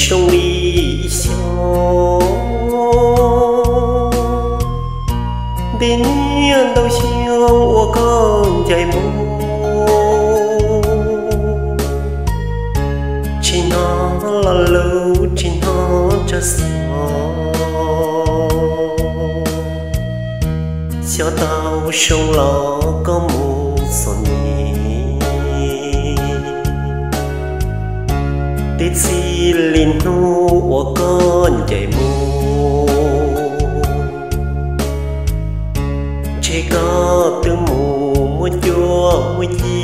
zoo li ib xyoos. Ntev niaj ntau xyoo uas koj ncaim mus, tsis hnov lo lus tsis hnov tsaj xov. Xyov tau zoo los koj mus txom nyem, twb txij li hnub uas koj ncaim mus, ntshe koj twb mus muab cuab muab ci,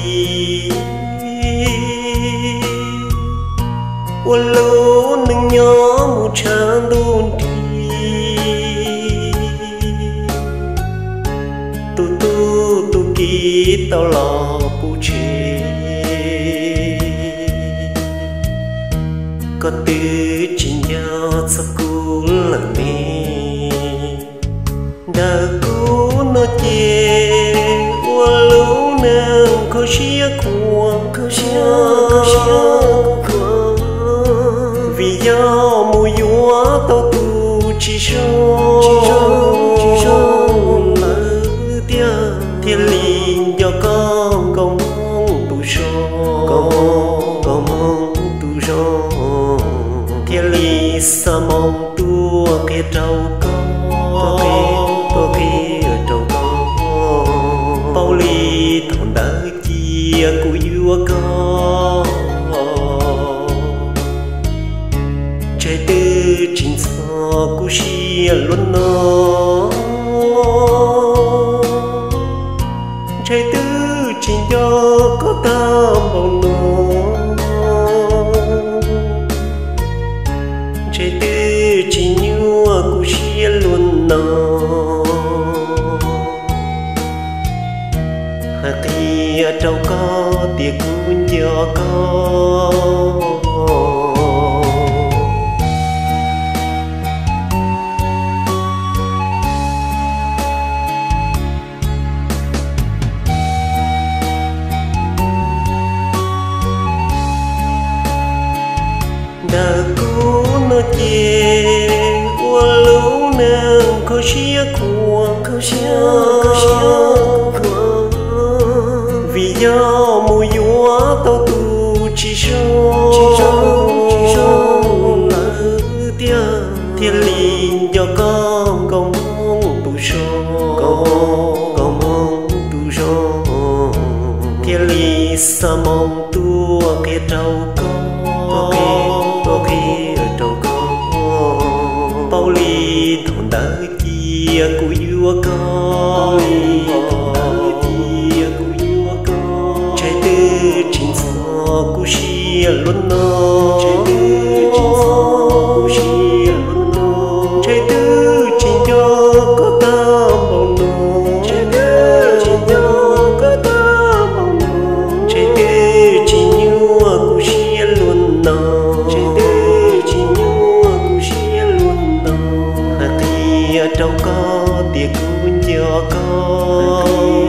ua lub neej nyob mus tshav ntuj nrig. Tus tub tus kiv tau los pub tseg, koj twb tsis nco txog kuv lawm ne. Ntawm kuv no ces ua lub neej kho siab khuav, kho siab khuav, vim yog mus yuav tau tus tsis zoo, tsis zoo, tsis zoo lawm tiag, thiaj li nco koj nkauj Hmoob tus zoo, nkauj Hmoob, nkauj Hmoob tus zoo, thiaj li xa moo tuaj qhia rau koj, tuaj qhia, tuaj qhia rau koj, paub li thaum ntawd cia kuv yuav koj. Ntshe twb tsis ntxhov kuv siab luaj no, ntshe twb tsis nco koj tag npaum no, ntshe twb tsis nyuaj kuv siab luaj no. Hais qhia rau koj tias kuv nco koj. Ntawm kuv no ces ua lub neej kho siab khuav, kho siab khuav, vim yog mus yuav tau tus tsis zoo, tsis zoo, tsis zoo lawm tiag, thiaj li nco koj nkauj Hmoob tus zoo, nkauj Hmoob, nkauj Hmoob tus zoo, thiaj li xa moo tuaj qhia rau koj, tuaj qhia, tuaj qhia rau koj, paub li thaum ntawd cia kuv yuav koj, cia kuv yuav koj, ntshe twb tsis ntxhov kuv siab luaj no, ntshe twb tsis ntxhov kuv siab luaj no, ntshe twb tsis nco koj tag npaum no, ntshe twb tsis nco koj tag npaum no, ntshe twb tsis nyuaj kuv siab luaj no, ntshe twb tsis nyuaj kuv siab luaj no. Hais qhia rau koj tias kuv nco koj,